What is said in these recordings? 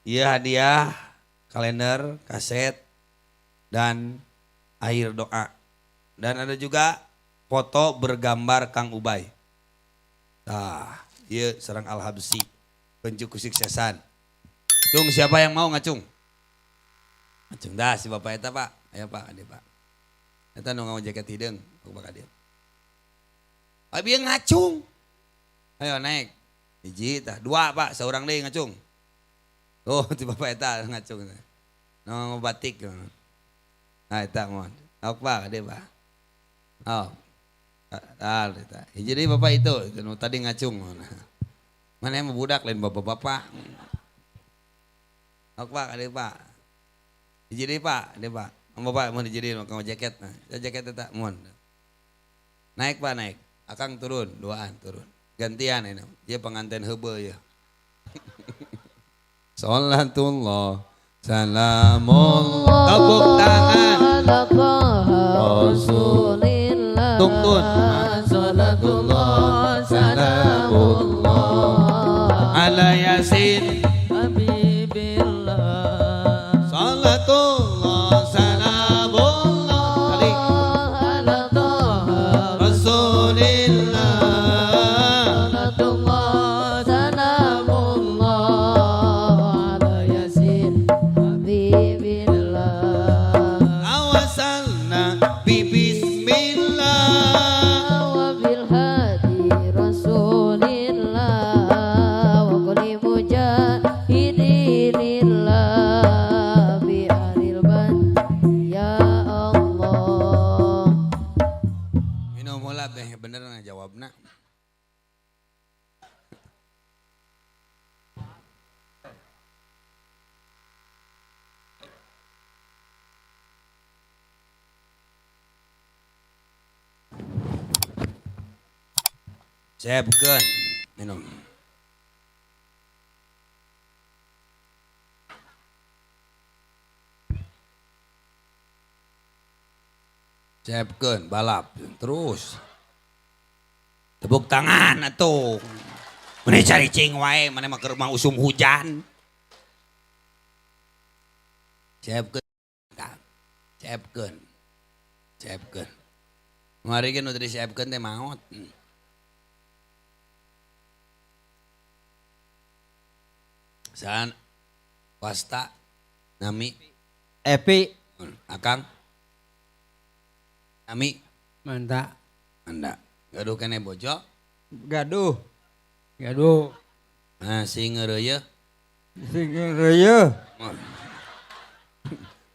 Iya hadiah kalender, kaset, dan air doa. Dan ada juga foto bergambar Kang Ubay. Nah, iya serang Al-Habsi. Kunjuk kesuksesan. Cung, siapa yang mau ngacung? Ngacung dah si bapak eta pak. Ayo pak, adik pak. Eta nu nganggo jaket hideung, aku bakal dia. Abi ngacung. Ayo naik. Hiji tah, dua pak, seorang deui ngacung. Oh, ti bapak eta ngacung. Nu nganggo batik. Nah, eta mohon. Ok pak, adik pak. Oh. Ah, eta. Hiji deui bapak itu, nu tadi ngacung. Mana yang budak lain bapak-bapak. Ok pak, adik pak. Hiji deui pak, adik pak. Bapak mau dijadiin mau jaket, nah, jaket eta mohon. Naik pak, naik. Akang turun, duaan turun. Gantian ini, dia pengantin hebe ya. Salatullah, salamullah. Tepuk tangan. Rasulillah. Tungtun. Salatullah, salamullah. Ala Yasin. Habibillah. Salatullah, salamullah. Kali. Ala Taha Rasulillah. Salatullah, salamullah. Ala Yasin Habibillah. Awasalna bi bismillah. Wa bil hadi Rasulillah. Wa kulli mujahidin lillah. Bi ahlil bait ya Allah. Minum heula beh bener ngajawabna. Saya bukan minum. Siapkan balap terus. Tepuk tangan atuh. Mana cari cing wae, mana mah keur mah usum hujan. Siapkan. Siapkan. Siapkan. Mari ge nu teu disiapkeun teh maot. San wasta nami Epi Akang nami mantap. Anda gaduh kene bojo Gaduh. Gaduh. Nah sing ngeureuyeun Sing ngeureuyeun.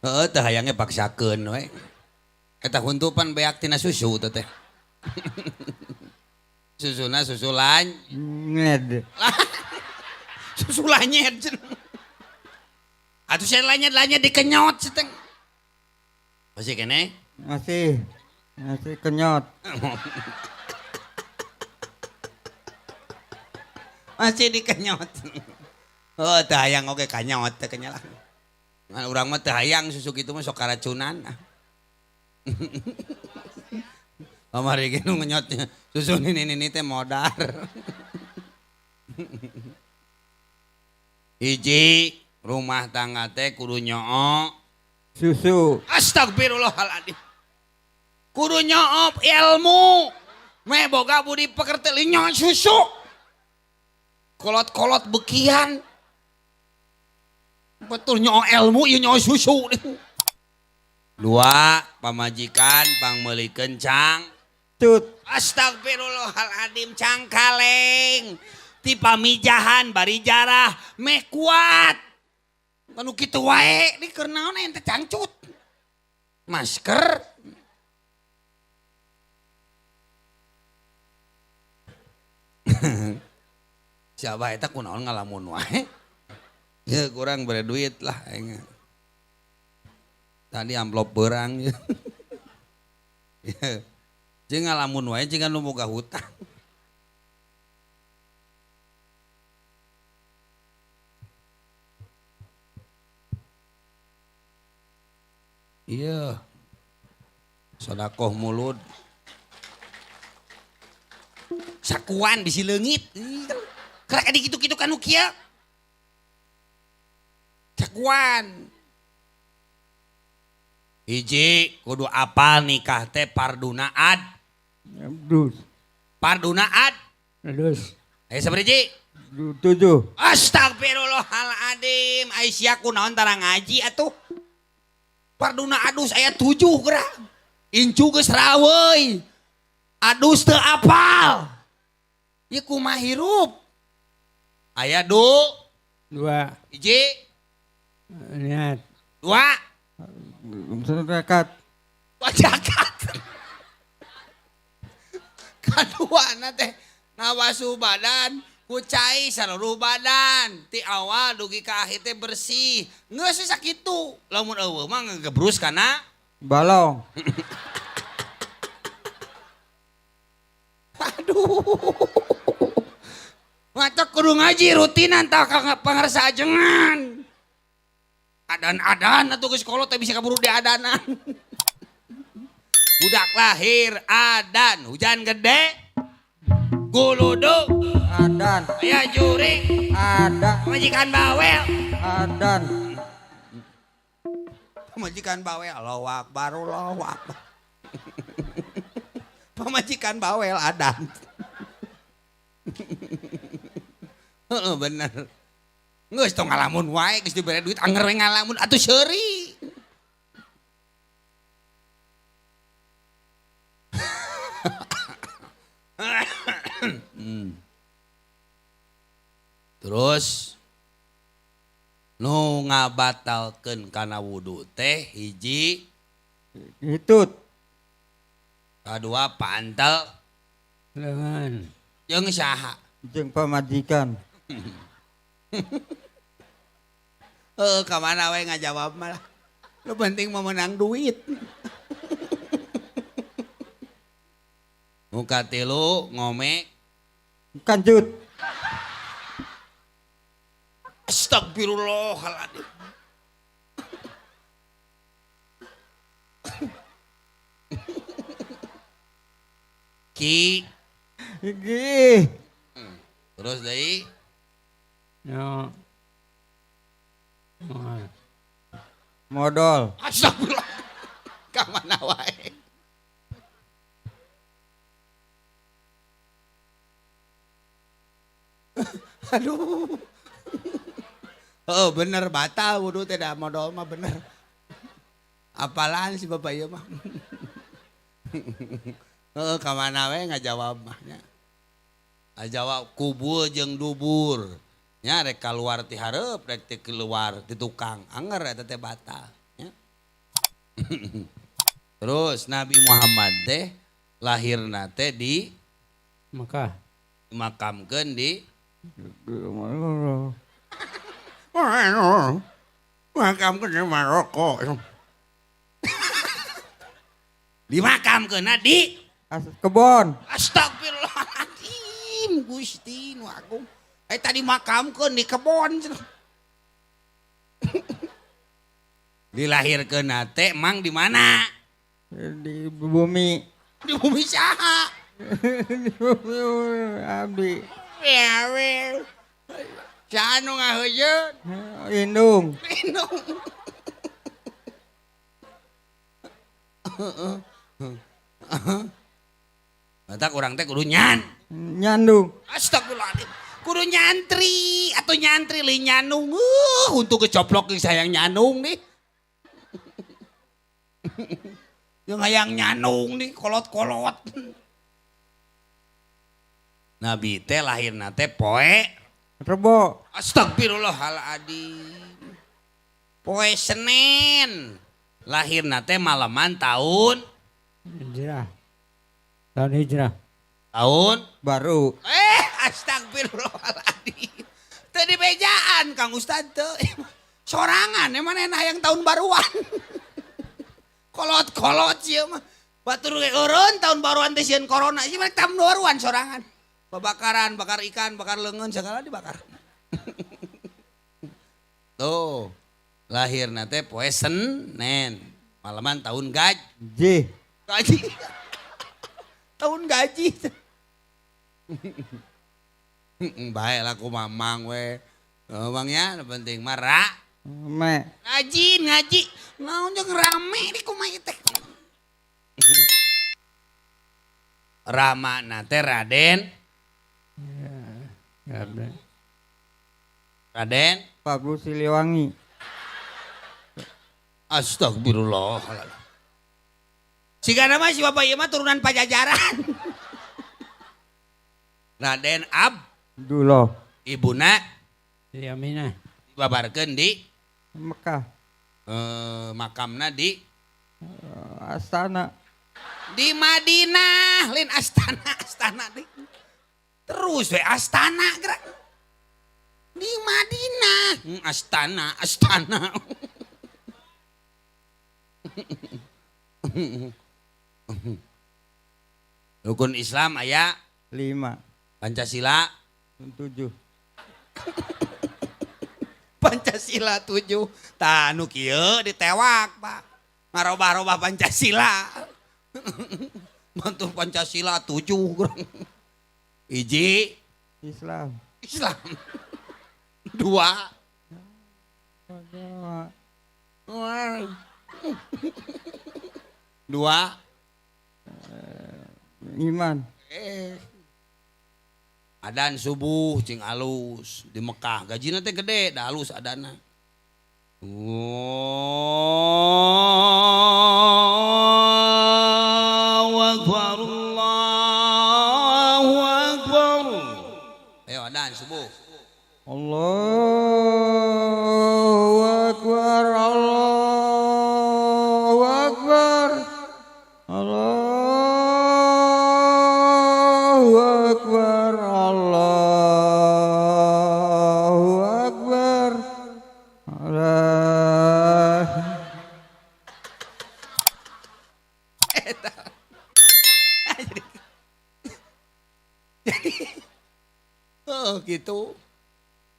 Heeh teh hayangnya paksakeun we. Eta huntupan beak tina susu teh teh. Susuna susu Nged. Susu lanyet. Atuh saya lanyet-lanyet dikenyot seteng. Masih kene? Masih. Masih kenyot. Masih dikenyot. Oh, teu hayang oge kanyot teh kenyalah. Ngan urang mah teu hayang susu kitu mah sok karacunan. Kamari ge nu ngenyotnya susu nini-nini teh modar. Hiji rumah tangga teh kudu nyoo susu. Astagfirullahaladzim. Kudu nyoo ilmu. Meh boga budi pekerti nyoo susu. Kolot-kolot bekian. Betul nyoo ilmu ieu nyoo susu. Dua pamajikan pangmeulikeun cang. Tut. Astagfirullahaladzim cangkaleng. Ti pamijahan bari jarah meh kuat. Anu kitu wae di keur naon ente cangcut. Masker. Siapa eta kunaon ngalamun wae? Ya kurang bere duit lah aing. Tadi amplop beurang. Ya. Jeung ngalamun wae jeung nu boga hutang. Iya. Sodakoh mulut. Sakuan bisi leungit. Kerak di kitu-kitu kanu kieu. Jagoan. Hiji kudu apal nikah teh parduna ad. Dus. Parduna ad. Dus. Ayo sabaraha? 7. Astagfirullahaladzim. Aisyah kunaon tara ngaji atuh. Parduna adus aya 7 geura. Incu geus raweuy. Adus teu apal. Ieu kumaha hirup? Aya du 2. Hiji. Niat. 2. Zakat. Zakat. Kaduana teh ngawasu badan ku cai saluruh badan ti awal dugi ka akhir teh bersih. Geus sakitu. Lamun eueuh mah ngegebrus kana balong. Aduh. Matak kudu ngaji rutinan tah ka pangarsa ajengan. Adan-adan atuh geus kolot teh bisa kaburu diadanan. Budak lahir adan, hujan gede guludug adan, aya jurig adan, pamajikan bawel adan. Pamajikan bawel Allahu Akbar, Allahu Akbar. Pamajikan bawel adan. Heeh bener. Geus tong ngalamun wae geus dibere duit anger we ngalamun atuh seuri. Terus nu ngabatalkeun kana wudu teh hiji hitut, kadua pantel lengan, jeung saha? Jeung pamajikan. Heuh, ka mana we ngajawab malah. Nu penting mah menang duit. Nu katilu ngome kancut. Astagfirullahaladzim. Ki. Ki. Terus deui. No. Modal. Astagfirullah. Ka mana wae. Aduh. Oh bener batal wudu teh da modal mah bener. Apalan si bapak ieu mah. Heeh ka mana we ngajawab mah nya. Ngajawab kubur jeung dubur. Nya rek kaluar ti hareup rek ti keluar ti tukang anger eta teh batal nya. Terus Nabi Muhammad teh lahirna teh di Mekah. Dimakamkeun di makamkeun di Maroko. Dimakamkeun di kebon. Astagfirullahaladzim Gusti nu agung. Tadi makamkeun di kebon. Dilahirkeun teh mang di mana? Di bumi. Di bumi saha? Di bumi abdi. Saha nu ngaheuyeun? Indung. Indung. Matak urang teh kudu nyan. Nyandung. Astagfirullahaladzim. Kudu nyantri atau nyantri li nyanung. Untuk kecoplok yang sayang nyanung nih. Yang hayang nyanung nih kolot-kolot. Nabi teh lahirna teh poe Rebo. Astagfirullahaladzim. Poe Senin. Lahirna teh malaman tahun Hijrah. Tahun hijrah. Tahun baru. Astagfirullahaladzim. Teu dibejaan Kang Ustad teu. Sorangan emang enak yang tahun baruan. Kolot-kolot sih mah. Batur ge eureun tahun baruan teh sieun corona. Ieu mah tahun baruan sorangan. Babakaran, bakar ikan, bakar leungeun segala dibakar. Tuh. Lahirna teh poe Senin. Malaman tahun gaji. Gaji. Tahun gaji. Baiklah ku mamang we. Mamangnya penting mah ra. Me. Rajin ngaji. Naon jeung rame di kumaha teh. Ramana teh Raden. Ya, Raden. Raden Prabu Siliwangi. Astagfirullah. Sigana mah si bapak ieu mah turunan Pajajaran. Raden Abdullah. Ibuna Yaminah. Dibabarkeun di Mekah. Makamna di Astana. Di Madinah, lain astana, astana di. Terus we astana gerak. Di Madinah, astana, astana. Rukun Islam aya 5. Pancasila 7. Pancasila 7. Tah nu kieu ditewak, Pak. Ngarobah-robah Pancasila. Bantu Pancasila 7. Hiji Islam. Islam. 2. 2. Iman. Adan subuh cing alus di Mekah. Gajina teh gede, da alus adana. Allahu akbar, Allahu akbar. Ayo adan subuh. Allahu akbar, Allahu akbar. Allahu akbar, Allahu akbar. Allah. Oh gitu.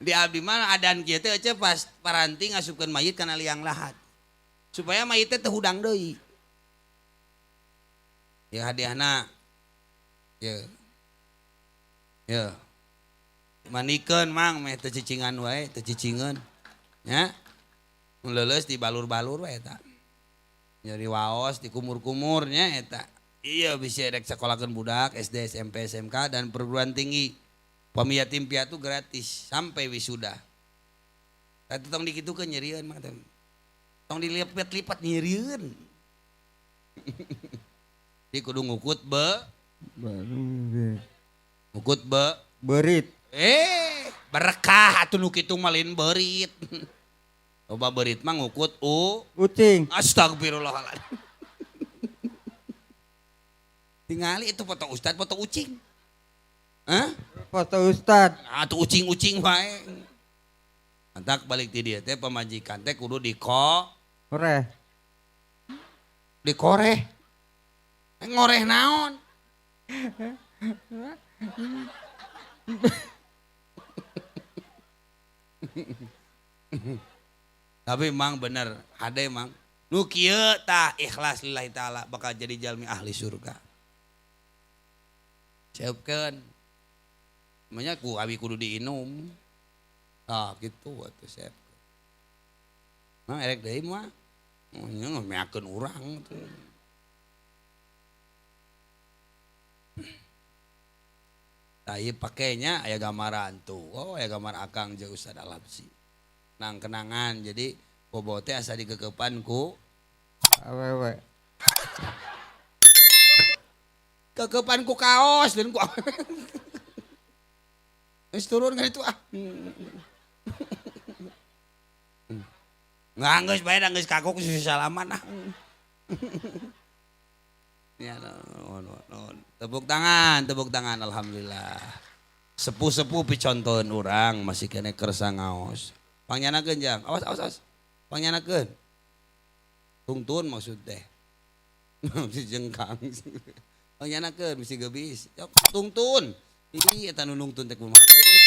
Di abdi mah adan kieu teh ece pas paranti ngasupkeun mayit kana liang lahat. Supaya mayit teh teu hudang deui. Ya hadiahna. Ya. Ya. Manikeun mang meh teu cicingan wae, teu cicingeun. Nya. Leuleus dibalur-balur wae eta. Nyeri waos dikumur-kumur nya eta. Iya bisa rek sakolakeun budak SD, SMP, SMK dan perguruan tinggi. Pami yatim piatu gratis sampai wisuda. Tadi tong dikitukeun nyerieun mah teh. Tong dilipat-lipat nyerieun. Di kudu ngukut be ngukut be berit. Berkah atuh nu kitu mah lain berit. Loba berit mah ngukut ucing. Astagfirullahaladzim. Tingali itu foto ustad, foto ucing. Hah? Foto ustad. Atuh ucing-ucing wae. Antak balik ti dieu teh pamajikan teh kudu dikoreh. Dikoreh. Ngoreh naon? Tapi mang bener, hade mang. Nu kieu tah ikhlas lillahi taala bakal jadi jalmi ahli surga. Siapkeun. Namanya ku abi kudu diinum. Ah gitu atuh siapkeun. Mang erek deui mah. Nya ngameakeun urang tuh. Tah ieu pakainya aya gambaran tuh. Oh aya gambar akang jeung Ustaz Alhabsyi. Nang kenangan jadi bobo teh asa dikekepan ku awewe. Kekepan ku kaos dan ku awewe. Geus turun kan itu ah. Nggak geus bae geus kagok susah salaman ah. Ya no, no, no. Tepuk tangan alhamdulillah. Sepuh-sepuh picontoeun urang masih kene kersa ngaos. Pangyanakeun jang, awas awas awas. Pangyanakeun. Tungtun maksud teh. Si jengkang. Pangyanakeun bisi geubis. Tungtun. Ih eta nu nungtun teh kumaha geus.